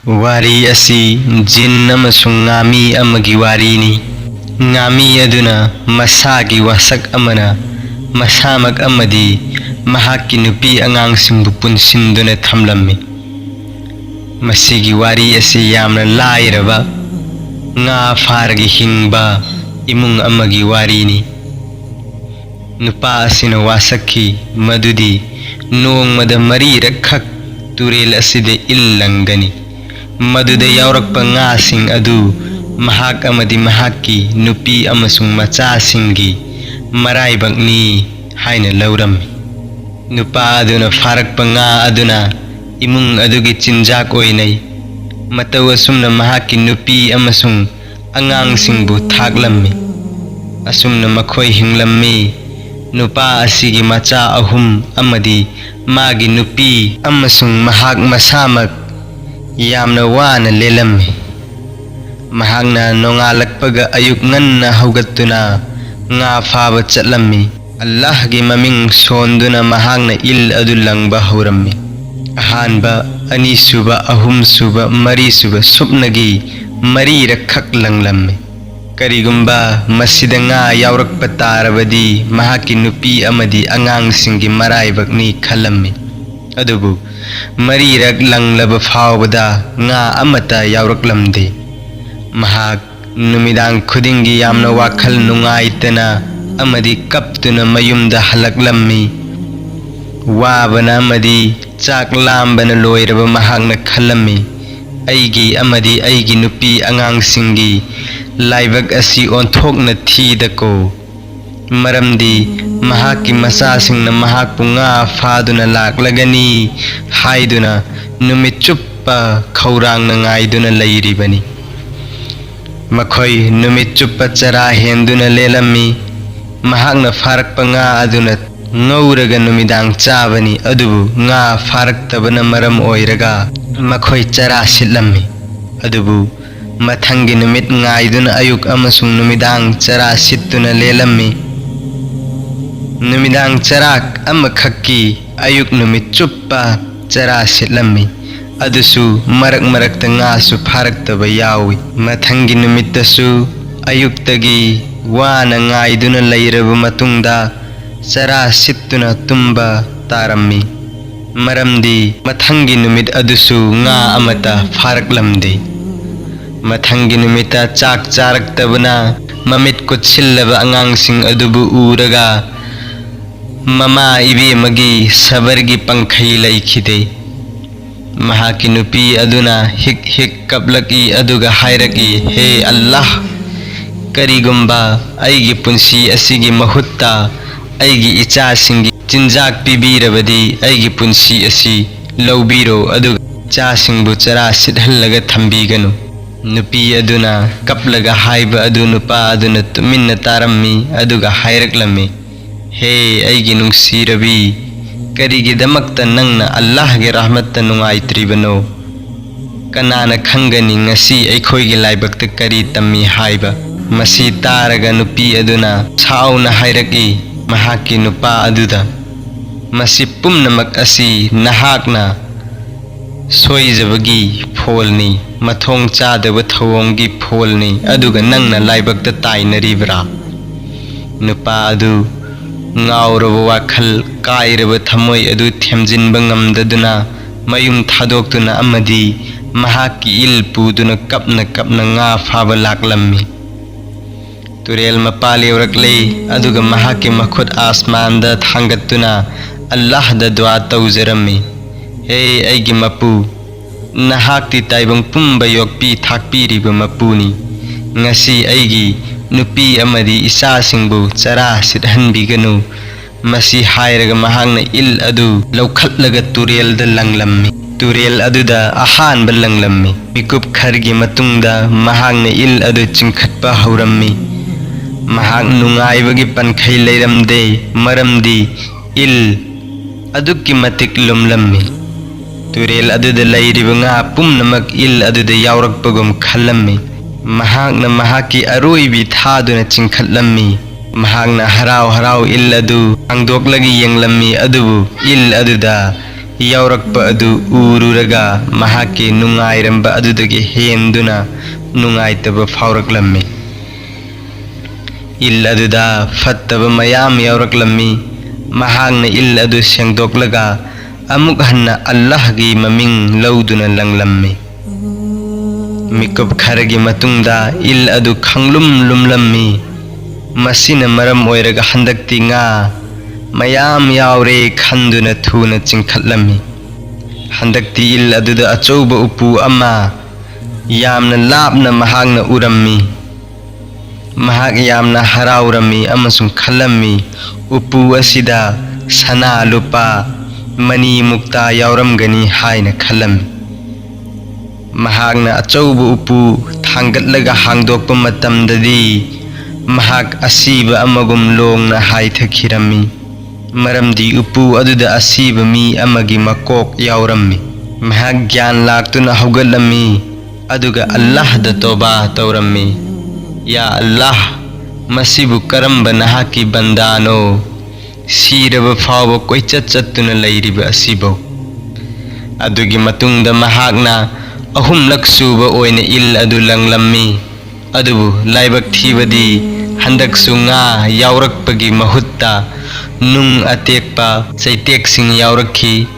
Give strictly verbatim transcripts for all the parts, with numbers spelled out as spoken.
ꯋꯥꯔꯤ ꯑꯁꯤ ꯖꯤꯟ ꯑꯃꯁꯨꯡ ꯉꯥꯃꯤ ꯑꯃꯒꯤ ꯋꯥꯔꯤꯅꯤ꯫ ꯉꯥꯃꯤ ꯑꯗꯨꯅ ꯃꯁꯥꯒꯤ ꯋꯥꯁꯛ ꯑꯃꯅ ꯃꯁꯥꯃꯛ ꯑꯃꯗꯤ ꯃꯍꯥꯛꯀꯤ ꯅꯨꯄꯤ ꯑꯉꯥꯡꯁꯤꯡꯕꯨ ꯄꯨꯟꯁꯤꯟꯗꯨꯅ ꯊꯝꯂꯝꯃꯤ꯫ ꯃꯁꯤꯒꯤ ꯋꯥꯔꯤ ꯑꯁꯤ ꯌꯥꯝꯅ ꯂꯥꯏꯔꯕ, ꯉꯥ ꯐꯥꯔꯒ ꯍꯤꯡꯕ ꯏꯃꯨꯡ ꯑꯃꯒꯤ ꯋꯥꯔꯤꯅꯤ꯫ ꯅꯨꯄꯥ ꯑꯁꯤꯅ ꯋꯥꯁꯛꯈꯤ ꯃꯗꯨꯗꯤ ꯅꯣꯡꯃꯗ ꯃꯔꯤꯔꯛ ꯈꯛ ꯇꯨꯔꯦꯜ ꯑꯁꯤꯗ ꯏꯜ ꯂꯪꯒꯅꯤ꯫ ꯃꯗꯨꯗ ꯌꯥꯎꯔꯛꯄ ꯉꯥꯁꯤꯡ ꯑꯗꯨ ꯃꯍꯥꯛ ꯑꯃꯗꯤ ꯃꯍꯥꯛꯀꯤ ꯅꯨꯄꯤ ꯑꯃꯁꯨꯡ ꯃꯆꯥꯁꯤꯡꯒꯤ ꯃꯔꯥꯏꯕꯛꯅꯤ ꯍꯥꯏꯅ ꯂꯧꯔꯝꯃꯤ꯫ ꯅꯨꯄꯥ ꯑꯗꯨꯅ ꯐꯥꯔꯛꯄ ꯉꯥ ꯑꯗꯨꯅ ꯏꯃꯨꯡ ꯑꯗꯨꯒꯤ ꯆꯤꯟꯖꯥꯛ ꯑꯣꯏꯅꯩ꯫ ꯃꯇꯧ ꯑꯁꯨꯝꯅ ꯃꯍꯥꯛꯀꯤ ꯅꯨꯄꯤ ꯑꯃꯁꯨꯡ ꯑꯉꯥꯡꯁꯤꯡꯕꯨ ꯊꯥꯛꯂꯝꯃꯤ꯫ ꯑꯁꯨꯝꯅ ꯃꯈꯣꯏ ꯍꯤꯡꯂꯝꯃꯤ꯫ ꯅꯨꯄꯥ ꯑꯁꯤꯒꯤ ꯃꯆꯥ ꯑꯍꯨꯝ ꯑꯃꯗꯤ ꯃꯥꯒꯤ ꯅꯨꯄꯤ ꯑꯃꯁꯨꯡ ꯃꯍꯥꯛ ꯃꯁꯥꯃꯛ ꯌꯥꯝꯅ ꯋꯥꯅ ꯂꯦꯜꯂꯝꯃꯤ꯫ ꯃꯍꯥꯛꯅ ꯅꯣꯡꯉꯥꯜꯂꯛꯄꯒ ꯑꯌꯨꯛ ꯉꯟꯅ ꯍꯧꯒꯠꯇꯨꯅ ꯉꯥ ꯐꯥꯕ ꯆꯠꯂꯝꯃꯤ꯫ ꯑꯜꯂꯥꯍꯒꯤ ꯃꯃꯤꯡ ꯁꯣꯟꯗꯨꯅ ꯃꯍꯥꯛꯅ ꯏꯜ ꯑꯗꯨ ꯂꯪꯕ ꯍꯧꯔꯝꯃꯤ꯫ ꯑꯍꯥꯟꯕ, ꯑꯅꯤꯁꯨꯕ, ꯑꯍꯨꯝꯁꯨꯕ, ꯃꯔꯤꯁꯨꯕ ꯁꯨꯞꯅꯒꯤ ꯃꯔꯤꯔꯛꯈꯛ ꯂꯪꯂꯝꯃꯤ꯫ ꯀꯔꯤꯒꯨꯝꯕ ꯃꯁꯤꯗ ꯉꯥ ꯌꯥꯎꯔꯛꯄ ꯇꯥꯔꯕꯗꯤ ꯃꯍꯥꯛꯀꯤ ꯅꯨꯄꯤ ꯑꯃꯗꯤ ꯑꯉꯥꯡꯁꯤꯡꯒꯤ ꯃꯔꯥꯏꯕꯛꯅꯤ ꯈꯜꯂꯝꯃꯤ꯫ ꯑꯗꯨꯕꯨ ꯃꯔꯤꯔꯛ ꯂꯪꯂꯕ ꯐꯥꯎꯕꯗ ꯉꯥ ꯑꯃꯠꯇ ꯌꯥꯎꯔꯛꯂꯝꯗꯦ꯫ ꯃꯍꯥꯛ ꯅꯨꯃꯤꯗꯥꯡ ꯈꯨꯗꯤꯡꯒꯤ ꯌꯥꯝꯅ ꯋꯥꯈꯜ ꯅꯨꯡꯉꯥꯏꯇꯅ ꯑꯃꯗꯤ ꯀꯞꯇꯨꯅ ꯃꯌꯨꯝꯗ ꯍꯜꯂꯛꯂꯝꯃꯤ꯫ ꯋꯥꯕꯅ ꯑꯃꯗꯤ ꯆꯥꯛ ꯂꯥꯝꯕꯅ ꯂꯣꯏꯔꯕ ꯃꯍꯥꯛꯅ ꯈꯜꯂꯝꯃꯤ, "ꯑꯩꯒꯤ ꯑꯃꯗꯤ ꯑꯩꯒꯤ ꯅꯨꯄꯤ ꯑꯉꯥꯡꯁꯤꯡꯒꯤ ꯂꯥꯏꯕꯛ ꯑꯁꯤ ꯑꯣꯟꯊꯣꯛꯅ ꯊꯤꯗꯀꯣ꯫ ꯃꯔꯝꯗꯤ ꯃꯍꯥꯛꯀꯤ ꯃꯆꯥꯁꯤꯡꯅ ꯃꯍꯥꯛꯄꯨ ꯉꯥ ꯐꯥꯗꯨꯅ ꯂꯥꯛꯂꯒꯅꯤ ꯍꯥꯏꯗꯨꯅ ꯅꯨꯃꯤꯠ ꯆꯨꯞꯄ ꯈꯧꯔꯥꯡꯅ ꯉꯥꯏꯗꯨꯅ ꯂꯩꯔꯤꯕꯅꯤ꯫" ꯃꯈꯣꯏ ꯅꯨꯃꯤꯠ ꯆꯨꯞꯄ ꯆꯔꯥ ꯍꯦꯟꯗꯨꯅ ꯂꯦꯜꯂꯝꯃꯤ꯫ ꯃꯍꯥꯛꯅ ꯐꯥꯔꯛꯄ ꯉꯥ ꯑꯗꯨꯅ ꯉꯧꯔꯒ ꯅꯨꯃꯤꯗꯥꯡ ꯆꯥꯕꯅꯤ, ꯑꯗꯨꯕꯨ ꯉꯥ ꯐꯥꯔꯛꯇꯕꯅ ꯃꯔꯝ ꯑꯣꯏꯔꯒ ꯃꯈꯣꯏ ꯆꯔꯥ ꯁꯤꯠꯂꯝꯃꯤ꯫ ꯑꯗꯨꯕꯨ ꯃꯊꯪꯒꯤ ꯅꯨꯃꯤꯠ ꯉꯥꯏꯗꯨꯅ ꯑꯌꯨꯛ ꯑꯃꯁꯨꯡ ꯅꯨꯃꯤꯗꯥꯡ ꯆꯔꯥ ꯁꯤꯠꯇꯨꯅ ꯂꯦꯜꯂꯝꯃꯤ꯫ ꯅꯨꯃꯤꯗꯥꯡ ꯆꯔꯥ ꯑꯃꯈꯛꯀꯤ ꯑꯌꯨꯛ ꯅꯨꯃꯤꯠ ꯆꯨꯞꯄ ꯆꯔꯥ ꯁꯤꯠꯂꯝꯃꯤ꯫ ꯑꯗꯨꯁꯨ ꯃꯔꯛ ꯃꯔꯛꯇ ꯉꯥꯁꯨ ꯐꯥꯔꯛꯇꯕ ꯌꯥꯎꯏ꯫ ꯃꯊꯪꯒꯤ ꯅꯨꯃꯤꯠꯇꯁꯨ ꯑꯌꯨꯛꯇꯒꯤ ꯋꯥꯅ ꯉꯥꯏꯗꯨꯅ ꯂꯩꯔꯕ ꯃꯇꯨꯡꯗ ꯆꯔꯥ ꯁꯤꯠꯇꯨꯅ ꯇꯨꯝꯕ ꯇꯥꯔꯝꯃꯤ꯫ ꯃꯔꯝꯗꯤ ꯃꯊꯪꯒꯤ ꯅꯨꯃꯤꯠ ꯑꯗꯨꯁꯨ ꯉꯥ ꯑꯃꯠꯇ ꯐꯥꯔꯛꯂꯝꯗꯦ꯫ ꯃꯊꯪꯒꯤ ꯅꯨꯃꯤꯠꯇ ꯆꯥꯛ ꯆꯥꯔꯛꯇꯕꯅ ꯃꯃꯤꯠ ꯀꯨꯠꯁꯤꯜꯂꯕ ꯑꯉꯥꯡꯁꯤꯡ ꯑꯗꯨꯕꯨ ꯎꯔꯒ ꯃꯃꯥ ꯏꯕꯦꯝꯃꯒꯤ ꯁꯕꯔꯒꯤ ꯄꯪꯈꯩ ꯂꯩꯈꯤꯗꯦ꯫ ꯃꯍꯥꯛꯀꯤ ꯅꯨꯄꯤ ꯑꯗꯨꯅ ꯍꯤꯛ ꯍꯤꯛ ꯀꯞꯂꯛꯏ, ꯑꯗꯨꯒ ꯍꯥꯏꯔꯛꯏ, "ꯍꯦ ꯑꯜꯂꯥꯍ, ꯀꯔꯤꯒꯨꯝꯕ ꯑꯩꯒꯤ ꯄꯨꯟꯁꯤ ꯑꯁꯤꯒꯤ ꯃꯍꯨꯠꯇ ꯑꯩꯒꯤ ꯏꯆꯥꯁꯤꯡꯒꯤ ꯆꯤꯟꯖꯥꯛ ꯄꯤꯕꯤꯔꯕꯗꯤ ꯑꯩꯒꯤ ꯄꯨꯟꯁꯤ ꯑꯁꯤ ꯂꯧꯕꯤꯔꯣ, ꯑꯗꯨꯒ ꯏꯆꯥꯁꯤꯡꯕꯨ ꯆꯔꯥ ꯁꯤꯠꯍꯜꯂꯒ ꯊꯝꯕꯤꯒꯅꯨ"꯫ ꯅꯨꯄꯤ ꯑꯗꯨꯅ ꯀꯞꯂꯒ ꯍꯥꯏꯕ ꯑꯗꯨ ꯅꯨꯄꯥ ꯑꯗꯨꯅ ꯇꯨꯃꯤꯟꯅ ꯇꯥꯔꯝꯃꯤ, ꯑꯗꯨꯒ ꯍꯥꯏꯔꯛꯂꯝꯃꯤ, "ꯍꯦ ꯑꯩꯒꯤ ꯅꯨꯡꯁꯤꯔꯕꯤ, ꯀꯔꯤꯒꯤꯗꯃꯛꯇ ꯅꯪꯅ ꯑꯜꯂꯥꯍꯒꯤ ꯔꯍꯃꯠꯇ ꯅꯨꯡꯉꯥꯏꯇ꯭ꯔꯤꯕꯅꯣ? ꯀꯅꯥꯅ ꯈꯪꯒꯅꯤ ꯉꯁꯤ ꯑꯩꯈꯣꯏꯒꯤ ꯂꯥꯏꯕꯛꯇ ꯀꯔꯤ ꯇꯝꯃꯤ ꯍꯥꯏꯕ?" ꯃꯁꯤ ꯇꯥꯔꯒ ꯅꯨꯄꯤ ꯑꯗꯨꯅ ꯁꯥꯎꯅ ꯍꯥꯏꯔꯛꯏ ꯃꯍꯥꯛꯀꯤ ꯅꯨꯄꯥ ꯑꯗꯨꯗ, "ꯃꯁꯤ ꯄꯨꯝꯅꯃꯛ ꯑꯁꯤ ꯅꯍꯥꯛꯅ ꯁꯣꯏꯖꯕꯒꯤ ꯐꯣꯜꯅꯤ, ꯃꯊꯣꯡ ꯆꯥꯗꯕ ꯊꯧꯑꯣꯡꯒꯤ ꯐꯣꯜꯅꯤ, ꯑꯗꯨꯒ ꯅꯪꯅ ꯂꯥꯏꯕꯛꯇ ꯇꯥꯏꯅꯔꯤꯕ꯭ꯔꯥ?" ꯅꯨꯄꯥ ꯑꯗꯨ ꯉꯥꯎꯔꯕ ꯋꯥꯈꯜ, ꯀꯥꯏꯔꯕ ꯊꯃꯣꯏ ꯑꯗꯨ ꯊꯦꯝꯖꯤꯟꯕ ꯉꯝꯗꯗꯨꯅ ꯃꯌꯨꯝ ꯊꯥꯗꯣꯛꯇꯨꯅ ꯑꯃꯗꯤ ꯃꯍꯥꯛꯀꯤ ꯏꯜ ꯄꯨꯗꯨꯅ ꯀꯞꯅ ꯀꯞꯅ ꯉꯥ ꯐꯥꯕ ꯂꯥꯛꯂꯝꯃꯤ꯫ ꯇꯨꯔꯦꯜ ꯃꯄꯥꯜ ꯌꯧꯔꯛꯂꯦ, ꯑꯗꯨꯒ ꯃꯍꯥꯛꯀꯤ ꯃꯈꯨꯠ ꯑꯥꯁꯃꯥꯟꯗ ꯊꯥꯡꯒꯠꯇꯨꯅ ꯑꯜꯂꯥꯍꯗ ꯗꯨꯋꯥ ꯇꯧꯖꯔꯝꯃꯤ, "ꯍꯦ ꯑꯩꯒꯤ ꯃꯄꯨ, ꯅꯍꯥꯛꯇꯤ ꯇꯥꯏꯕꯪ ꯄꯨꯝꯕ ꯌꯣꯛꯄꯤ ꯊꯥꯛꯄꯤꯔꯤꯕ ꯃꯄꯨꯅꯤ꯫ ꯉꯁꯤ ꯑꯩꯒꯤ ꯅꯨꯄꯤ ꯑꯃꯗꯤ ꯏꯆꯥꯁꯤꯡꯕꯨ ꯆꯔꯥ ꯁꯤꯠꯍꯟꯕꯤꯒꯅꯨ"꯫ ꯃꯁꯤ ꯍꯥꯏꯔꯒ ꯃꯍꯥꯛꯅ ꯏꯜ ꯑꯗꯨ ꯂꯧꯈꯠꯂꯒ ꯇꯨꯔꯦꯜꯗ ꯂꯪꯂꯝꯃꯤ꯫ ꯇꯨꯔꯦꯜ ꯑꯗꯨꯗ ꯑꯍꯥꯟꯕ ꯂꯪꯂꯝꯃꯤ꯫ ꯃꯤꯀꯨꯞ ꯈꯔꯒꯤ ꯃꯇꯨꯡꯗ ꯃꯍꯥꯛꯅ ꯏꯜ ꯑꯗꯨ ꯆꯤꯡꯈꯠꯄ ꯍꯧꯔꯝꯃꯤ꯫ ꯃꯍꯥꯛ ꯅꯨꯡꯉꯥꯏꯕꯒꯤ ꯄꯟꯈꯩ ꯂꯩꯔꯝꯗꯦ, ꯃꯔꯝꯗꯤ ꯏꯜ ꯑꯗꯨꯛꯀꯤ ꯃꯇꯤꯛ ꯂꯨꯝꯂꯝꯃꯤ꯫ ꯇꯨꯔꯦꯜ ꯑꯗꯨꯗ ꯂꯩꯔꯤꯕ ꯉꯥ ꯄꯨꯝꯅꯃꯛ ꯏꯜ ꯑꯗꯨꯗ ꯌꯥꯎꯔꯛꯄꯒꯨꯝ ꯈꯜꯂꯝꯃꯤ꯫ ꯃꯍꯥꯛꯅ ꯃꯍꯥꯛꯀꯤ ꯑꯔꯣꯏꯕꯤ ꯊꯥꯗꯨꯅ ꯆꯤꯡꯈꯠꯂꯝꯃꯤ꯫ ꯃꯍꯥꯛꯅ ꯍꯔꯥꯎ ꯍꯔꯥꯎ ꯏꯜ ꯑꯗꯨ ꯍꯥꯡꯗꯣꯛꯂꯒ ꯌꯦꯡꯂꯝꯃꯤ, ꯑꯗꯨꯕꯨ ꯏꯜ ꯑꯗꯨꯗ ꯌꯥꯎꯔꯛꯄ ꯑꯗꯨ ꯎꯔꯨꯔꯒ ꯃꯍꯥꯛꯀꯤ ꯅꯨꯡꯉꯥꯏꯔꯝꯕ ꯑꯗꯨꯗꯒꯤ ꯍꯦꯟꯗꯨꯅ ꯅꯨꯡꯉꯥꯏꯇꯕ ꯐꯥꯎꯔꯛꯂꯝꯃꯤ꯫ ꯏꯜ ꯑꯗꯨꯗ ꯐꯠꯇꯕ ꯃꯌꯥꯝ ꯌꯥꯎꯔꯛꯂꯝꯃꯤ꯫ ꯃꯍꯥꯛꯅ ꯏꯜ ꯑꯗꯨ ꯁꯦꯡꯗꯣꯛꯂꯒ ꯑꯃꯨꯛ ꯍꯟꯅ ꯑꯜꯂꯥꯍꯒꯤ ꯃꯃꯤꯡ ꯂꯧꯗꯨꯅ ꯂꯪꯂꯝꯃꯤ꯫ ꯃꯤꯀꯨꯞ ꯈꯔꯒꯤ ꯃꯇꯨꯡꯗ ꯏꯜ ꯑꯗꯨ ꯈꯪꯂꯨꯝ ꯂꯨꯝꯂꯝꯃꯤ꯫ ꯃꯁꯤꯅ ꯃꯔꯝ ꯑꯣꯏꯔꯒ ꯍꯟꯗꯛꯇꯤ ꯉꯥ ꯃꯌꯥꯝ ꯌꯥꯎꯔꯦ ꯈꯟꯗꯨꯅ ꯊꯨꯅ ꯆꯤꯡꯈꯠꯂꯝꯃꯤ꯫ ꯍꯟꯗꯛꯇꯤ ꯏꯜ ꯑꯗꯨꯗ ꯑꯆꯧꯕ ꯎꯄꯨ ꯑꯃ ꯌꯥꯝꯅ ꯂꯥꯞꯅ ꯃꯍꯥꯛꯅ ꯎꯔꯝꯃꯤ꯫ ꯃꯍꯥꯛ ꯌꯥꯝꯅ ꯍꯔꯥꯎꯔꯝꯃꯤ ꯑꯃꯁꯨꯡ ꯈꯜꯂꯝꯃꯤ, "ꯎꯄꯨ ꯑꯁꯤꯗ ꯁꯅꯥ ꯂꯨꯄꯥ, ꯃꯅꯤ ꯃꯨꯛꯇꯥ ꯌꯥꯎꯔꯝꯒꯅꯤ" ꯍꯥꯏꯅ ꯈꯜꯂꯝꯃꯤ꯫ ꯃꯍꯥꯛꯅ ꯑꯆꯧꯕ ꯎꯄꯨ ꯊꯥꯡꯒꯠꯂꯒ ꯍꯥꯡꯗꯣꯛꯄ ꯃꯇꯝꯗꯗꯤ, ꯃꯍꯥꯛ ꯑꯁꯤꯕ ꯑꯃꯒꯨꯝ ꯂꯣꯡꯅ ꯍꯥꯏꯊꯈꯤꯔꯝꯃꯤ, ꯃꯔꯝꯗꯤ ꯎꯄꯨ ꯑꯗꯨꯗ ꯑꯁꯤꯕ ꯃꯤ ꯑꯃꯒꯤ ꯃꯀꯣꯛ ꯌꯥꯎꯔꯝꯃꯤ꯫ ꯃꯍꯥꯛ ꯒ꯭ꯌꯥꯟ ꯂꯥꯛꯇꯨꯅ ꯍꯧꯒꯠꯂꯝꯃꯤ, ꯑꯗꯨꯒ ꯑꯜꯂꯥꯍꯗ ꯇꯣꯕꯥ ꯇꯧꯔꯝꯃꯤ, "ꯌꯥ ꯑꯜꯂꯥꯍ, ꯃꯁꯤꯕꯨ ꯀꯔꯝꯕ ꯅꯍꯥꯛꯀꯤ ꯕꯟꯗꯥꯅꯣ, ꯁꯤꯔꯕ ꯐꯥꯎꯕ ꯀꯣꯏꯆꯠ ꯆꯠꯇꯨꯅ ꯂꯩꯔꯤꯕ ꯑꯁꯤꯕꯨ?" ꯑꯗꯨꯒꯤ ꯃꯇꯨꯡꯗ ꯃꯍꯥꯛꯅ ꯑꯍꯨꯝꯂꯛ ꯁꯨꯕ ꯑꯣꯏꯅ ꯏꯜ ꯑꯗꯨ ꯂꯪꯂꯝꯃꯤ꯫ ꯑꯗꯨꯕꯨ ꯂꯥꯏꯕꯛ ꯊꯤꯕꯗꯤ, ꯍꯟꯗꯛꯁꯨ ꯉꯥ ꯌꯥꯎꯔꯛꯄꯒꯤ ꯃꯍꯨꯠꯇ ꯅꯨꯡ ꯑꯇꯦꯛꯄ ꯆꯩꯇꯦꯛꯁꯤꯡ ꯌꯥꯎꯔꯛꯈꯤ꯫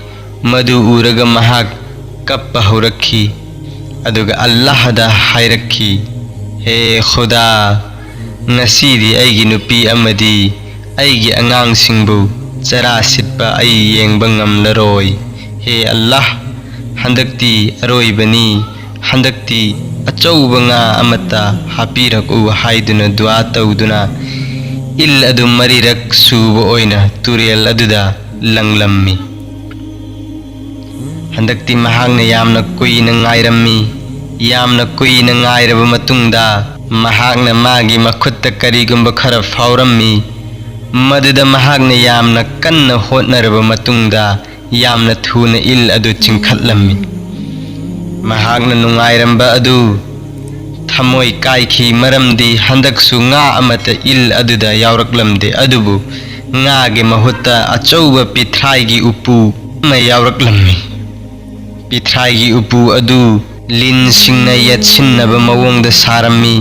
ꯃꯗꯨ ꯎꯔꯒ ꯃꯍꯥꯛ ꯀꯞꯄ ꯍꯧꯔꯛꯈꯤ, ꯑꯗꯨꯒ ꯑꯜꯂꯥꯍꯗ ꯍꯥꯏꯔꯛꯈꯤ, "ꯍꯦ ꯈꯨꯗꯥ, ꯉꯁꯤꯗꯤ ꯑꯩꯒꯤ ꯅꯨꯄꯤ ꯑꯃꯗꯤ ꯑꯩꯒꯤ ꯑꯉꯥꯡꯁꯤꯡꯕꯨ ꯆꯔꯥ ꯁꯤꯠꯄ ꯑꯩ ꯌꯦꯡꯕ ꯉꯝꯂꯔꯣꯏ꯫ ꯍꯦ ꯑꯜꯂꯥꯍ, ꯍꯟꯗꯛꯇꯤ ꯑꯔꯣꯏꯕꯅꯤ, ꯍꯟꯗꯛꯇꯤ ꯑꯆꯧꯕ ꯉꯥ ꯑꯃꯠꯇ ꯍꯥꯞꯄꯤꯔꯛꯎ" ꯍꯥꯏꯗꯨꯅ ꯗꯨꯋꯥ ꯇꯧꯗꯨꯅ ꯏꯜ ꯑꯗꯨ ꯃꯔꯤꯔꯛ ꯁꯨꯕ ꯑꯣꯏꯅ ꯇꯨꯔꯦꯜ ꯑꯗꯨꯗ ꯂꯪꯂꯝꯃꯤ꯫ ꯍꯟꯗꯛꯇꯤ ꯃꯍꯥꯛꯅ ꯌꯥꯝꯅ ꯀꯨꯏꯅ ꯉꯥꯏꯔꯝꯃꯤ꯫ ꯌꯥꯝꯅ ꯀꯨꯏꯅ ꯉꯥꯏꯔꯕ ꯃꯇꯨꯡꯗ ꯃꯍꯥꯛꯅ ꯃꯥꯒꯤ ꯃꯈꯨꯠꯇ ꯀꯔꯤꯒꯨꯝꯕ ꯈꯔ ꯐꯥꯎꯔꯝꯃꯤ꯫ ꯃꯗꯨꯗ ꯃꯍꯥꯛꯅ ꯌꯥꯝꯅ ꯀꯟꯅ ꯍꯣꯠꯅꯔꯕ ꯃꯇꯨꯡꯗ ꯌꯥꯝꯅ ꯊꯨꯅ ꯏꯜ ꯑꯗꯨ ꯆꯤꯡꯈꯠꯂꯝꯃꯤ꯫ ꯃꯍꯥꯛꯅ ꯅꯨꯡꯉꯥꯏꯔꯝꯕ ꯑꯗꯨ ꯊꯃꯣꯏ ꯀꯥꯏꯈꯤ, ꯃꯔꯝꯗꯤ ꯍꯟꯗꯛꯁꯨ ꯉꯥ ꯑꯃꯠꯇ ꯏꯜ ꯑꯗꯨꯗ ꯌꯥꯎꯔꯛꯂꯝꯗꯦ꯫ ꯑꯗꯨꯕꯨ ꯉꯥꯒꯤ ꯃꯍꯨꯠꯇ ꯑꯆꯧꯕ ꯄꯤꯊ꯭ꯔꯥꯏꯒꯤ ꯎꯄꯨ ꯑꯃ ꯌꯥꯎꯔꯛꯂꯝꯃꯤ꯫ ꯄꯤꯊ꯭ꯔꯥꯏꯒꯤ ꯎꯄꯨ ꯑꯗꯨ ꯂꯤꯟꯁꯤꯡꯅ ꯌꯦꯠꯁꯤꯟꯅꯕ ꯃꯑꯣꯡꯗ ꯁꯥꯔꯝꯃꯤ꯫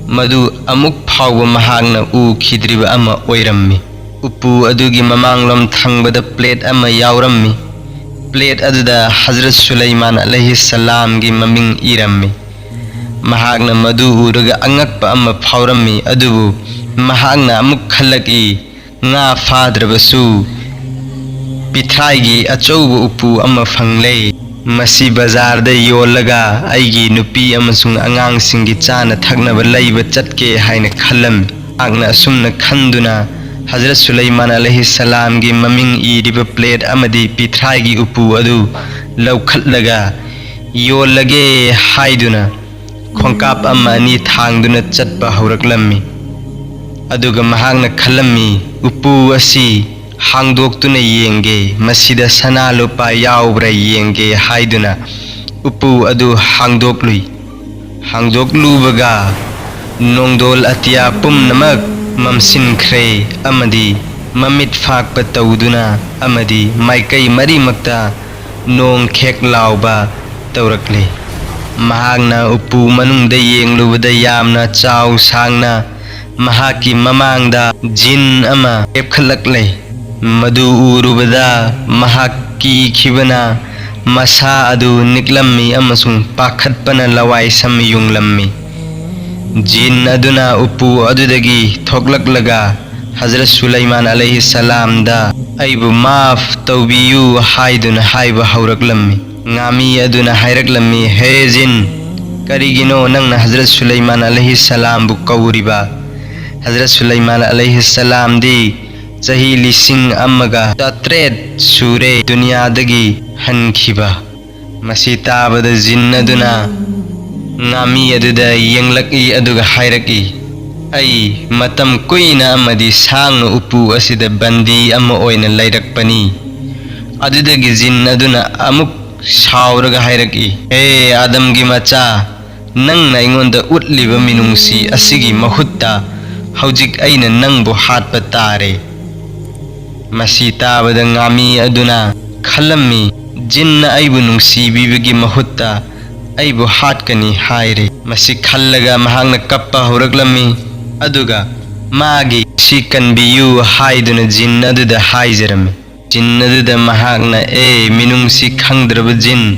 ꯃꯗꯨ ꯑꯃꯨꯛ ꯐꯥꯎꯕ ꯃꯍꯥꯛꯅ ꯎꯈꯤꯗ꯭ꯔꯤꯕ ꯑꯃ ꯑꯣꯏꯔꯝꯃꯤ꯫ ꯎꯄꯨ ꯑꯗꯨꯒꯤ ꯃꯃꯥꯡꯂꯣꯝ ꯊꯪꯕꯗ ꯄ꯭ꯂꯦꯠ ꯑꯃ ꯌꯥꯎꯔꯝꯃꯤ꯫ ꯄ꯭ꯂꯦꯠ ꯑꯗꯨꯗ ꯍꯖꯔꯠ ꯁꯨꯂꯩꯃꯥꯟ ꯑꯂꯩꯍꯤꯁꯁꯂꯥꯝꯒꯤ ꯃꯃꯤꯡ ꯏꯔꯝꯃꯤ꯫ ꯃꯍꯥꯛꯅ ꯃꯗꯨ ꯎꯔꯒ ꯑꯉꯛꯄ ꯑꯃ ꯐꯥꯎꯔꯝꯃꯤ, ꯑꯗꯨꯕꯨ ꯃꯍꯥꯛꯅ ꯑꯃꯨꯛ ꯈꯜꯂꯛꯏ, "ꯉꯥ ꯐꯥꯗ꯭ꯔꯕꯁꯨ ꯄꯤꯊ꯭ꯔꯥꯏꯒꯤ ꯑꯆꯧꯕ ꯎꯄꯨ ꯑꯃ ꯐꯪꯂꯦ꯫ ꯃꯁꯤ ꯕꯖꯥꯔꯗ ꯌꯣꯜꯂꯒ ꯑꯩꯒꯤ ꯅꯨꯄꯤ ꯑꯃꯁꯨꯡ ꯑꯉꯥꯡꯁꯤꯡꯒꯤ ꯆꯥꯅ ꯊꯛꯅꯕ ꯂꯩꯕ ꯆꯠꯀꯦ" ꯍꯥꯏꯅ ꯈꯜꯂꯝꯃꯤ꯫ ꯃꯍꯥꯛꯅ ꯑꯁꯨꯝꯅ ꯈꯟꯗꯨꯅ ꯍꯖꯔꯠ ꯁꯨꯂꯩꯃꯥꯟ ꯑꯂꯩꯍꯤꯁꯁꯂꯥꯝꯒꯤ ꯃꯃꯤꯡ ꯏꯔꯤꯕ ꯄ꯭ꯂꯦꯠ ꯑꯃꯗꯤ ꯄꯤꯊ꯭ꯔꯥꯏꯒꯤ ꯎꯄꯨ ꯑꯗꯨ ꯂꯧꯈꯠꯂꯒ ꯌꯣꯜꯂꯒꯦ ꯍꯥꯏꯗꯨꯅ ꯈꯣꯡꯀꯥꯞ ꯑꯃ ꯑꯅꯤ ꯊꯥꯡꯗꯨꯅ ꯆꯠꯄ ꯍꯧꯔꯛꯂꯝꯃꯤ꯫ ꯑꯗꯨꯒ ꯃꯍꯥꯛꯅ ꯈꯜꯂꯝꯃꯤ, "ꯎꯄꯨ ꯑꯁꯤ ꯍꯥꯡꯗꯣꯛꯇꯨꯅ ꯌꯦꯡꯒꯦ, ꯃꯁꯤꯗ ꯁꯅꯥ ꯂꯨꯄꯥ ꯌꯥꯎꯕ꯭ꯔꯥ ꯌꯦꯡꯒꯦ" ꯍꯥꯏꯗꯨꯅ ꯎꯄꯨ ꯑꯗꯨ ꯍꯥꯡꯗꯣꯛꯂꯨꯏ꯫ ꯍꯥꯡꯗꯣꯛꯂꯨꯕꯒ ꯅꯣꯡꯗꯣꯜ ꯑꯇꯤꯌꯥ ꯄꯨꯝꯅꯃꯛ ꯃꯝꯁꯤꯟꯈ꯭ꯔꯦ ꯑꯃꯗꯤ ꯃꯃꯤꯠ ꯐꯥꯛꯄ ꯇꯧꯗꯨꯅ ꯑꯃꯗꯤ ꯃꯥꯏꯀꯩ ꯃꯔꯤꯃꯛꯇ ꯅꯣꯡ ꯈꯦꯛ ꯂꯥꯎꯕ ꯇꯧꯔꯛꯂꯦ꯫ ꯃꯍꯥꯛꯅ ꯎꯄꯨ ꯃꯅꯨꯡꯗ ꯌꯦꯡꯂꯨꯕꯗ ꯌꯥꯝꯅ ꯆꯥꯎ ꯁꯥꯡꯅ ꯃꯍꯥꯛꯀꯤ ꯃꯃꯥꯡꯗ ꯖꯤꯟ ꯑꯃ ꯂꯦꯞꯈꯠꯂꯛꯂꯦ꯫ ꯃꯗꯨ ꯎꯔꯨꯕꯗ ꯃꯍꯥꯛ ꯀꯤꯈꯤꯕꯅ ꯃꯁꯥ ꯑꯗꯨ ꯅꯤꯛꯂꯝꯃꯤ ꯑꯃꯁꯨꯡ ꯄꯥꯈꯠꯄꯅ ꯂꯋꯥꯏ ꯁꯝ ꯌꯨꯡꯂꯝꯃꯤ꯫ ꯖꯤꯟ ꯑꯗꯨꯅ ꯎꯄꯨ ꯑꯗꯨꯗꯒꯤ ꯊꯣꯛꯂꯛꯂꯒ ꯍꯖꯔꯠ ꯁꯨꯂꯩꯃꯥꯟ ꯑꯂꯩꯍꯤꯁꯁꯂꯥꯝꯗ "ꯑꯩꯕꯨ ꯃꯥꯐ ꯇꯧꯕꯤꯌꯨ" ꯍꯥꯏꯗꯨꯅ ꯍꯥꯏꯕ ꯍꯧꯔꯛꯂꯝꯃꯤ꯫ ꯉꯥꯃꯤ ꯑꯗꯨꯅ ꯍꯥꯏꯔꯛꯂꯝꯃꯤ, "ꯍꯦ ꯖꯤꯟ, ꯀꯔꯤꯒꯤꯅꯣ ꯅꯪꯅ ꯍꯖꯔꯠ ꯁꯨꯂꯩꯃꯥꯟ ꯑꯂꯩꯍꯤꯁꯁꯂꯥꯝꯕꯨ ꯀꯧꯔꯤꯕ? ꯍꯖꯔꯠ ꯁꯨꯂꯩꯃꯥꯟ ꯑꯂꯩꯍꯤꯁꯁꯂꯥꯝꯗꯤ ꯆꯍꯤ ꯂꯤꯁꯤꯡ ꯑꯃꯒ ꯆꯥꯇ꯭ꯔꯦꯠ ꯁꯨꯔꯦ ꯗꯨꯅꯤꯌꯥꯗꯒꯤ ꯍꯟꯈꯤꯕ꯫" ꯃꯁꯤ ꯇꯥꯕꯗ ꯖꯤꯟ ꯑꯗꯨꯅ ꯉꯥꯃꯤ ꯑꯗꯨꯗ ꯌꯦꯡꯂꯛꯏ ꯑꯗꯨꯒ ꯍꯥꯏꯔꯛꯏ, "ꯑꯩ ꯃꯇꯝ ꯀꯨꯏꯅ ꯑꯃꯗꯤ ꯁꯥꯡꯅ ꯎꯄꯨ ꯑꯁꯤꯗ ꯕꯟꯗꯤ ꯑꯃ ꯑꯣꯏꯅ ꯂꯩꯔꯛꯄꯅꯤ꯫" ꯑꯗꯨꯗꯒꯤ ꯖꯤꯟ ꯑꯗꯨꯅ ꯑꯃꯨꯛ ꯁꯥꯎꯔꯒ ꯍꯥꯏꯔꯛꯏ, "ꯍꯦ ꯑꯥꯗꯝꯒꯤ ꯃꯆꯥ, ꯅꯪꯅ ꯑꯩꯉꯣꯟꯗ ꯎꯠꯂꯤꯕ ꯃꯤꯅꯨꯡꯁꯤ ꯑꯁꯤꯒꯤ ꯃꯍꯨꯠꯇ ꯍꯧꯖꯤꯛ ꯑꯩꯅ ꯅꯪꯕꯨ ꯍꯥꯠꯄ ꯇꯥꯔꯦ꯫" ꯃꯁꯤ ꯇꯥꯕꯗ ꯉꯥꯃꯤ ꯑꯗꯨꯅ ꯈꯜꯂꯝꯃꯤ꯫ ꯖꯤꯟꯅ ꯑꯩꯕꯨ ꯅꯨꯡꯁꯤꯕꯤꯕꯒꯤ ꯃꯍꯨꯠꯇ ꯑꯩꯕꯨ ꯍꯥꯠꯀꯅꯤ ꯍꯥꯏꯔꯦ꯫ ꯃꯁꯤ ꯈꯜꯂꯒ ꯃꯍꯥꯛꯅ ꯀꯞꯄ ꯍꯧꯔꯛꯂꯝꯃꯤ꯫ ꯑꯗꯨꯒ ꯃꯥꯒꯤ "ꯁꯤ ꯀꯟꯕꯤꯌꯨ" ꯍꯥꯏꯗꯨꯅ ꯖꯤꯟ ꯑꯗꯨꯗ ꯍꯥꯏꯖꯔꯝꯃꯤ꯫ ꯖꯤꯟ ꯑꯗꯨꯗ ꯃꯍꯥꯛꯅ, "ꯑꯦ ꯃꯤꯅꯨꯡꯁꯤ ꯈꯪꯗ꯭ꯔꯕ ꯖꯤꯟ,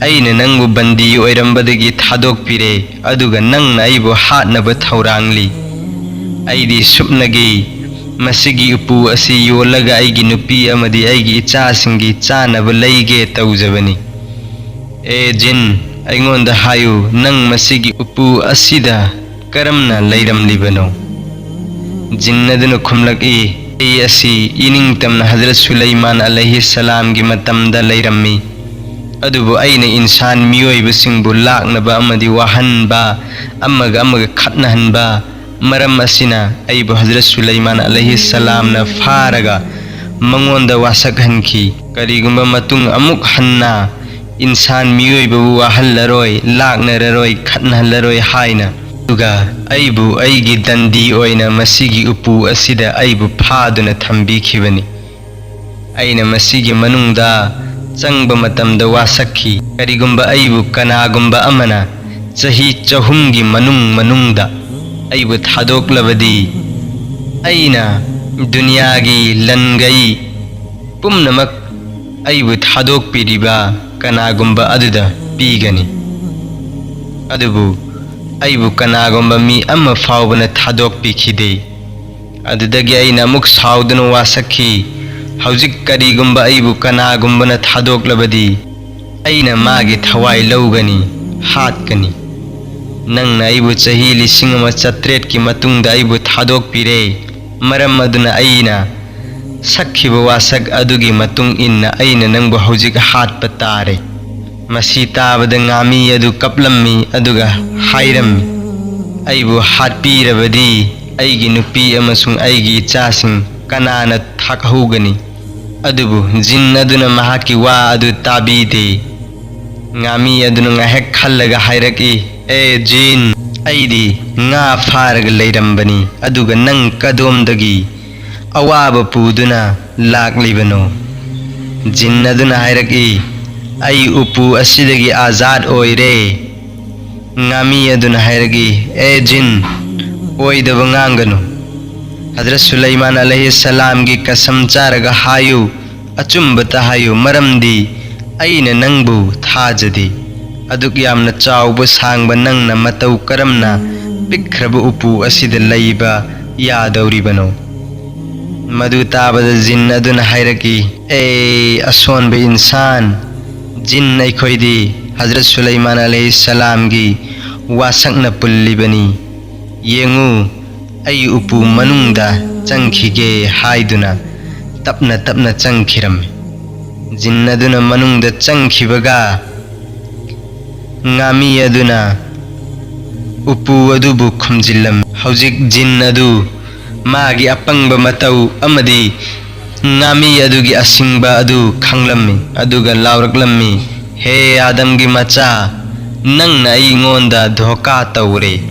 ꯑꯩꯅ ꯅꯪꯕꯨ ꯕꯟꯗꯤ ꯑꯣꯏꯔꯝꯕꯗꯒꯤ ꯊꯥꯗꯣꯛꯄꯤꯔꯦ, ꯑꯗꯨꯒ ꯅꯪꯅ ꯑꯩꯕꯨ ꯍꯥꯠꯅꯕ ꯊꯧꯔꯥꯡꯂꯤ꯫ ꯑꯩꯗꯤ ꯁꯨꯞꯅꯒꯤ ꯃꯁꯤꯒꯤ ꯎꯄꯨ ꯑꯁꯤ ꯌꯣꯜꯂꯒ ꯑꯩꯒꯤ ꯅꯨꯄꯤ ꯑꯃꯗꯤ ꯑꯩꯒꯤ ꯏꯆꯥꯁꯤꯡꯒꯤ ꯆꯥꯅꯕ ꯂꯩꯒꯦ ꯇꯧꯖꯕꯅꯤ꯫ ꯑꯦ ꯖꯤꯟ, ꯑꯩꯉꯣꯟꯗ ꯍꯥꯏꯌꯨ, ꯅꯪ ꯃꯁꯤꯒꯤ ꯎꯄꯨ ꯑꯁꯤꯗ ꯀꯔꯝꯅ ꯂꯩꯔꯝꯂꯤꯕꯅꯣ?" ꯖꯤꯟ ꯑꯗꯨꯅ ꯈꯨꯝꯂꯛꯏ, "ꯑꯩ ꯑꯁꯤ ꯏꯅꯤꯡꯇꯝꯅ ꯍꯖꯔꯠ ꯁꯨꯂꯩꯃꯥꯟ ꯑꯂꯩꯍꯤ ꯁꯂꯥꯝꯒꯤ ꯃꯇꯝꯗ ꯂꯩꯔꯝꯃꯤ꯫ ꯑꯗꯨꯕꯨ ꯑꯩꯅ ꯏꯟꯁꯥꯟ ꯃꯤꯑꯣꯏꯕꯁꯤꯡꯕꯨ ꯂꯥꯛꯅꯕ ꯑꯃꯗꯤ ꯋꯥꯍꯟꯕ, ꯑꯃꯒ ꯑꯃꯒ ꯈꯠꯅꯍꯟꯕ, ꯃꯔꯝ ꯑꯁꯤꯅ ꯑꯩꯕꯨ ꯍꯖꯔꯠ ꯁꯨꯂꯩꯃꯥꯟ ꯑꯂꯩꯍꯤ ꯁꯂꯥꯝꯅ ꯐꯥꯔꯒ ꯃꯉꯣꯟꯗ ꯋꯥꯁꯛꯍꯟꯈꯤ꯫ ꯀꯔꯤꯒꯨꯝꯕ ꯃꯇꯨꯡ ꯑꯃꯨꯛ ꯍꯟꯅ ꯏꯟꯁꯥꯟ ꯃꯤꯑꯣꯏꯕꯕꯨ ꯋꯥꯍꯜꯂꯔꯣꯏ, ꯂꯥꯛꯅꯔꯔꯣꯏ, ꯈꯠꯅꯍꯜꯂꯔꯣꯏ ꯍꯥꯏꯅ꯫ ꯑꯗꯨꯒ ꯑꯩꯕꯨ ꯑꯩꯒꯤ ꯗꯟꯗꯤ ꯑꯣꯏꯅ ꯃꯁꯤꯒꯤ ꯎꯄꯨ ꯑꯁꯤꯗ ꯑꯩꯕꯨ ꯐꯥꯗꯨꯅ ꯊꯝꯕꯤꯈꯤꯕꯅꯤ꯫ ꯑꯩꯅ ꯃꯁꯤꯒꯤ ꯃꯅꯨꯡꯗ ꯆꯪꯕ ꯃꯇꯝꯗ ꯋꯥꯁꯛꯈꯤ, ꯀꯔꯤꯒꯨꯝꯕ ꯑꯩꯕꯨ ꯀꯅꯥꯒꯨꯝꯕ ꯑꯃꯅ ꯆꯍꯤ ꯆꯍꯨꯝꯒꯤ ꯃꯅꯨꯡ ꯃꯅꯨꯡꯗ ꯑꯩꯕꯨ ꯊꯥꯗꯣꯛꯂꯕꯗꯤ, ꯑꯩꯅ ꯗꯨꯅꯤꯌꯥꯒꯤ ꯂꯟꯒꯩ ꯄꯨꯝꯅꯃꯛ ꯑꯩꯕꯨ ꯊꯥꯗꯣꯛꯄꯤꯔꯤꯕ ꯀꯅꯥꯒꯨꯝꯕ ꯑꯗꯨꯗ ꯄꯤꯒꯅꯤ꯫ ꯑꯗꯨꯕꯨ ꯑꯩꯕꯨ ꯀꯅꯥꯒꯨꯝꯕ ꯃꯤ ꯑꯃ ꯐꯥꯎꯕꯅ ꯊꯥꯗꯣꯛꯄꯤꯈꯤꯗꯦ꯫ ꯑꯗꯨꯗꯒꯤ ꯑꯩꯅ ꯑꯃꯨꯛ ꯁꯥꯎꯗꯨꯅ ꯋꯥꯁꯛꯈꯤ, "ꯍꯧꯖꯤꯛ ꯀꯔꯤꯒꯨꯝꯕ ꯑꯩꯕꯨ ꯀꯅꯥꯒꯨꯝꯕꯅ ꯊꯥꯗꯣꯛꯂꯕꯗꯤ, ꯑꯩꯅ ꯃꯥꯒꯤ ꯊꯋꯥꯏ ꯂꯧꯒꯅꯤ, ꯍꯥꯠꯀꯅꯤ꯫ ꯅꯪꯅ ꯑꯩꯕꯨ ꯆꯍꯤ ꯂꯤꯁꯤꯡ ꯑꯃ ꯆꯥꯇ꯭ꯔꯦꯠꯀꯤ ꯃꯇꯨꯡꯗ ꯑꯩꯕꯨ ꯊꯥꯗꯣꯛꯄꯤꯔꯦ, ꯃꯔꯝ ꯑꯗꯨꯅ ꯑꯩꯅ ꯁꯛꯈꯤꯕ ꯋꯥꯁꯛ ꯑꯗꯨꯒꯤ ꯃꯇꯨꯡ ꯏꯟꯅ ꯑꯩꯅ ꯅꯪꯕꯨ ꯍꯧꯖꯤꯛ ꯍꯥꯠꯄ ꯇꯥꯔꯦ꯫" ꯃꯁꯤ ꯇꯥꯕꯗ ꯉꯥꯃꯤ ꯑꯗꯨ ꯀꯞꯂꯝꯃꯤ, ꯑꯗꯨꯒ ꯍꯥꯏꯔꯝꯃꯤ, "ꯑꯩꯕꯨ ꯍꯥꯠꯄꯤꯔꯕꯗꯤ ꯑꯩꯒꯤ ꯅꯨꯄꯤ ꯑꯃꯁꯨꯡ ꯑꯩꯒꯤ ꯏꯆꯥꯁꯤꯡ ꯀꯅꯥꯅ ꯊꯥꯛꯍꯧꯒꯅꯤ?" ꯑꯗꯨꯕꯨ ꯖꯤꯟ ꯑꯗꯨꯅ ꯃꯍꯥꯛꯀꯤ ꯋꯥ ꯑꯗꯨ ꯇꯥꯕꯤꯗꯦ꯫ ꯉꯥꯃꯤ ꯑꯗꯨꯅ ꯉꯥꯏꯍꯥꯛ ꯈꯜꯂꯒ ꯍꯥꯏꯔꯛꯏ, "ꯑꯦ ꯖꯤꯟ, ꯑꯩꯗꯤ ꯉꯥ ꯐꯥꯔꯒ ꯂꯩꯔꯝꯕꯅꯤ, ꯑꯗꯨꯒ ꯅꯪ ꯀꯗꯣꯝꯗꯒꯤ ꯑꯋꯥꯕ ꯄꯨꯗꯨꯅ ꯂꯥꯛꯂꯤꯕꯅꯣ?" ꯖꯤꯟ ꯑꯗꯨꯅ ꯍꯥꯏꯔꯛꯏ, "ꯑꯩ ꯎꯄꯨ ꯑꯁꯤꯗꯒꯤ ꯑꯥꯖꯥꯗ ꯑꯣꯏꯔꯦ꯫" ꯉꯥꯃꯤ ꯑꯗꯨꯅ ꯍꯥꯏꯔꯛꯏ, "ꯑꯦ ꯖꯤꯟ, ꯑꯣꯏꯗꯕ ꯉꯥꯡꯒꯅꯨ꯫ ꯍꯖꯔꯠ ꯁꯨꯂꯩꯃꯥꯟ ꯑꯂꯩꯍꯤ ꯁꯂꯥꯝꯒꯤ ꯀꯁꯝ ꯆꯥꯔꯒ ꯍꯥꯏꯌꯨ, ꯑꯆꯨꯝꯕꯇ ꯍꯥꯏꯌꯨ, ꯃꯔꯝꯗꯤ ꯑꯩꯅ ꯅꯪꯕꯨ ꯊꯥꯖꯗꯦ꯫ ꯑꯗꯨꯛ ꯌꯥꯝꯅ ꯆꯥꯎꯕ ꯁꯥꯡꯕ ꯅꯪꯅ ꯃꯇꯧ ꯀꯔꯝꯅ ꯄꯤꯛꯈ꯭ꯔꯕ ꯎꯄꯨ ꯑꯁꯤꯗ ꯂꯩꯕ ꯌꯥꯗꯧꯔꯤꯕꯅꯣ?" ꯃꯗꯨ ꯇꯥꯕꯗ ꯖꯤꯟ ꯑꯗꯨꯅ ꯍꯥꯏꯔꯛꯏ, "ꯑꯦ ꯑꯁꯣꯟꯕ ꯏꯟꯁꯥꯟ, ꯖꯤꯟ ꯑꯩꯈꯣꯏꯗꯤ ꯍꯖꯔꯠ ꯁꯨꯂꯩꯃꯥꯟ ꯑꯂꯩꯍꯤ ꯁꯂꯥꯝꯒꯤ ꯋꯥꯁꯛꯅ ꯄꯨꯜꯂꯤꯕꯅꯤ꯫ ꯌꯦꯡꯉꯨ, ꯑꯩ ꯎꯄꯨ ꯃꯅꯨꯡꯗ ꯆꯪꯈꯤꯒꯦ" ꯍꯥꯏꯗꯨꯅ ꯇꯞꯅ ꯇꯞꯅ ꯆꯪꯈꯤꯔꯝꯃꯤ꯫ ꯖꯤꯟ ꯑꯗꯨꯅ ꯃꯅꯨꯡꯗ ꯆꯪꯈꯤꯕꯒ ꯉꯥꯃꯤ ꯑꯗꯨꯅ ꯎꯄꯨ ꯑꯗꯨꯕꯨ ꯈꯨꯝꯖꯤꯜꯂꯝꯃꯤ꯫ ꯍꯧꯖꯤꯛ ꯖꯤꯟ ꯑꯗꯨ ꯃꯥꯒꯤ ꯑꯄꯪꯕ ꯃꯇꯧ ꯑꯃꯗꯤ ꯉꯥꯃꯤ ꯑꯗꯨꯒꯤ ꯑꯁꯤꯡꯕ ꯑꯗꯨ ꯈꯪꯂꯝꯃꯤ, ꯑꯗꯨꯒ ꯂꯥꯎꯔꯛꯂꯝꯃꯤ, "ꯍꯦ ꯑꯥꯗꯝꯒꯤ ꯃꯆꯥ, ꯅꯪꯅ ꯑꯩꯉꯣꯟꯗ ꯙꯣꯀꯥ ꯇꯧꯔꯦ꯫"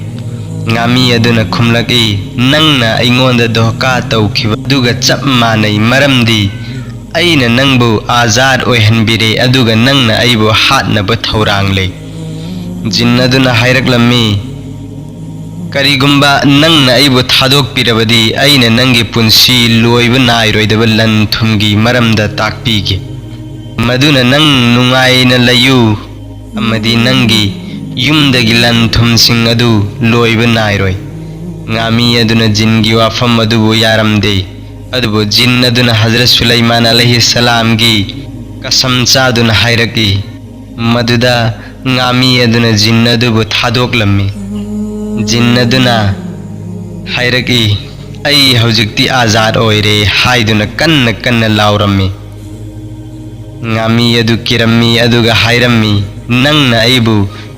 ꯉꯥꯃꯤ ꯑꯗꯨꯅ ꯈꯨꯝꯂꯛꯏ, "ꯅꯪꯅ ꯑꯩꯉꯣꯟꯗ ꯙꯣꯀꯥ ꯇꯧꯈꯤꯕ ꯑꯗꯨꯒ ꯆꯞ ꯃꯥꯟꯅꯩ, ꯃꯔꯝꯗꯤ ꯑꯩꯅ ꯅꯪꯕꯨ ꯑꯥꯖꯥꯗ ꯑꯣꯏꯍꯟꯕꯤꯔꯦ, ꯑꯗꯨꯒ ꯅꯪꯅ ꯑꯩꯕꯨ ꯍꯥꯠꯅꯕ ꯊꯧꯔꯥꯡꯂꯦ꯫" ꯖꯤꯟ ꯑꯗꯨꯅ ꯍꯥꯏꯔꯛꯂꯝꯃꯤ, "ꯀꯔꯤꯒꯨꯝꯕ ꯅꯪꯅ ꯑꯩꯕꯨ ꯊꯥꯗꯣꯛꯄꯤꯔꯕꯗꯤ, ꯑꯩꯅ ꯅꯪꯒꯤ ꯄꯨꯟꯁꯤ ꯂꯣꯏꯕ ꯅꯥꯏꯔꯣꯏꯗꯕ ꯂꯟ ꯊꯨꯝꯒꯤ ꯃꯔꯝꯗ ꯇꯥꯛꯄꯤꯒꯦ꯫ ꯃꯗꯨꯅ ꯅꯪ ꯅꯨꯡꯉꯥꯏꯅ ꯂꯩꯌꯨ, ꯑꯃꯗꯤ ꯅꯪꯒꯤ ꯌꯨꯝꯗꯒꯤ ꯂꯟ ꯊꯨꯝꯁꯤꯡ ꯑꯗꯨ ꯂꯣꯏꯕ ꯅꯥꯏꯔꯣꯏ꯫" ꯉꯥꯃꯤ ꯑꯗꯨꯅ ꯖꯤꯟꯒꯤ ꯋꯥꯐꯝ ꯑꯗꯨꯕꯨ ꯌꯥꯔꯝꯗꯦ꯫ ꯑꯗꯨꯕꯨ ꯖꯤꯟ ꯑꯗꯨꯅ ꯍꯖꯔꯠ ꯁꯨꯂꯩꯃꯥꯟ ꯑꯂꯩꯍꯤ ꯁꯂꯥꯝꯒꯤ ꯀꯁꯝ ꯆꯥꯗꯨꯅ ꯍꯥꯏꯔꯛꯏ꯫ ꯃꯗꯨꯗ ꯉꯥꯃꯤ ꯑꯗꯨꯅ ꯖꯤꯟ ꯑꯗꯨꯕꯨ ꯊꯥꯗꯣꯛꯂꯝꯃꯤ꯫ ꯖꯤꯟ ꯑꯗꯨꯅ ꯍꯥꯏꯔꯛꯏ, "ꯑꯩ ꯍꯧꯖꯤꯛꯇꯤ ꯑꯥꯖꯥꯗ ꯑꯣꯏꯔꯦ" ꯍꯥꯏꯗꯨꯅ ꯀꯟꯅ ꯀꯟꯅ ꯂꯥꯎꯔꯝꯃꯤ꯫ ꯉꯥꯃꯤ ꯑꯗꯨ ꯀꯤꯔꯝꯃꯤ, ꯑꯗꯨꯒ ꯍꯥꯏꯔꯝꯃꯤ, "ꯅꯪꯅ ꯑꯩꯕꯨ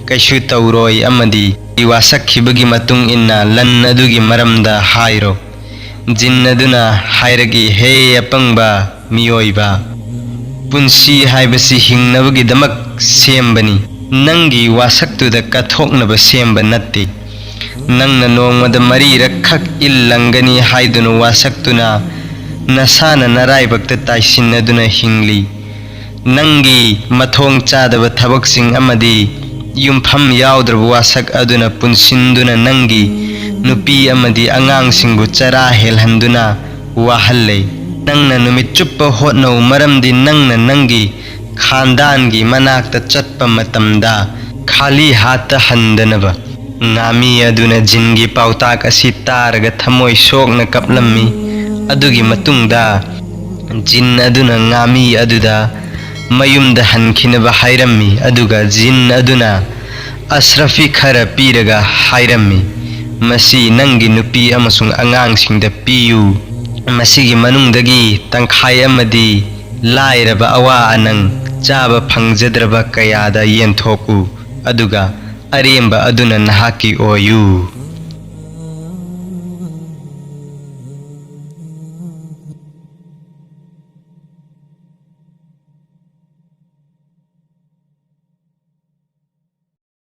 ꯀꯩꯁꯨ ꯇꯧꯔꯣꯏ ꯑꯃꯗꯤ ꯑꯩ ꯋꯥꯁꯛꯈꯤꯕꯒꯤ ꯃꯇꯨꯡ ꯏꯟꯅ ꯂꯟ ꯑꯗꯨꯒꯤ ꯃꯔꯝꯗ ꯍꯥꯏꯔꯣ꯫" ꯖꯤꯟ ꯑꯗꯨꯅ ꯍꯥꯏꯔꯛꯏ, "ꯍꯦ ꯑꯄꯪꯕ ꯃꯤꯑꯣꯏꯕ, ꯄꯨꯟꯁꯤ ꯍꯥꯏꯕꯁꯤ ꯍꯤꯡꯅꯕꯒꯤꯗꯃꯛ ꯁꯦꯝꯕꯅꯤ꯫ ꯅꯪꯒꯤ ꯋꯥꯁꯛꯇꯨꯗ ꯀꯠꯊꯣꯛꯅꯕ ꯁꯦꯝꯕ ꯅꯠꯇꯦ꯫ ꯅꯪꯅ ꯅꯣꯡꯃꯗ ꯃꯔꯤꯔꯛ ꯈꯛ ꯏꯜ ꯂꯪꯒꯅꯤ ꯍꯥꯏꯗꯨꯅ ꯋꯥꯁꯛꯇꯨꯅ ꯅꯁꯥꯅ ꯅꯔꯥꯏꯕꯛꯇ ꯇꯥꯏꯁꯤꯟꯅꯗꯨꯅ ꯍꯤꯡꯂꯤ꯫ ꯅꯪꯒꯤ ꯃꯊꯣꯡ ꯆꯥꯗꯕ ꯊꯕꯛꯁꯤꯡ ꯑꯃꯗꯤ ꯌꯨꯝꯐꯝ ꯌꯥꯎꯗ꯭ꯔꯕ ꯋꯥꯁꯛ ꯑꯗꯨꯅ ꯄꯨꯟꯁꯤꯟꯗꯨꯅ ꯅꯪꯒꯤ ꯅꯨꯄꯤ ꯑꯃꯗꯤ ꯑꯉꯥꯡꯁꯤꯡꯕꯨ ꯆꯔꯥ ꯍꯦꯜꯍꯟꯗꯨꯅ ꯋꯥꯍꯜꯂꯦ꯫ ꯅꯪꯅ ꯅꯨꯃꯤꯠ ꯆꯨꯞꯄ ꯍꯣꯠꯅꯧ, ꯃꯔꯝꯗꯤ ꯅꯪꯅ ꯅꯪꯒꯤ ꯈꯥꯟꯗꯥꯟꯒꯤ ꯃꯅꯥꯛꯇ ꯆꯠꯄ ꯃꯇꯝꯗ ꯈꯥꯂꯤ ꯍꯥꯠꯇ ꯍꯟꯗꯅꯕ꯫ ꯉꯥꯃꯤ ꯑꯗꯨꯅ ꯖꯤꯟꯒꯤ ꯄꯥꯎꯇꯥꯛ ꯑꯁꯤ ꯇꯥꯔꯒ ꯊꯃꯣꯏ ꯁꯣꯛꯅ ꯀꯞꯂꯝꯃꯤ꯫ ꯑꯗꯨꯒꯤ ꯃꯇꯨꯡꯗ ꯖꯤꯟ ꯑꯗꯨꯅ ꯉꯥꯃꯤ ꯑꯗꯨꯗ ꯃꯌꯨꯝꯗ ꯍꯟꯈꯤꯅꯕ ꯍꯥꯏꯔꯝꯃꯤ, ꯑꯗꯨꯒ ꯖꯤꯟ ꯑꯗꯨꯅ ꯑꯁ꯭ꯔꯐꯤ ꯈꯔ ꯄꯤꯔꯒ ꯍꯥꯏꯔꯝꯃꯤ, "ꯃꯁꯤ ꯅꯪꯒꯤ ꯅꯨꯄꯤ ꯑꯃꯁꯨꯡ ꯑꯉꯥꯡꯁꯤꯡꯗ ꯄꯤꯌꯨ꯫ ꯃꯁꯤꯒꯤ ꯃꯅꯨꯡꯗꯒꯤ ꯇꯪꯈꯥꯏ ꯑꯃꯗꯤ ꯂꯥꯏꯔꯕ ꯑꯋꯥ ꯑꯅꯪ ꯆꯥꯕ ꯐꯪꯖꯗ꯭ꯔꯕ ꯀꯌꯥꯗ ꯌꯦꯟꯊꯣꯛꯎ, ꯑꯗꯨꯒ ꯑꯔꯦꯝꯕ ꯑꯗꯨꯅ ꯅꯍꯥꯛꯀꯤ ꯑꯣꯏꯌꯨ"꯫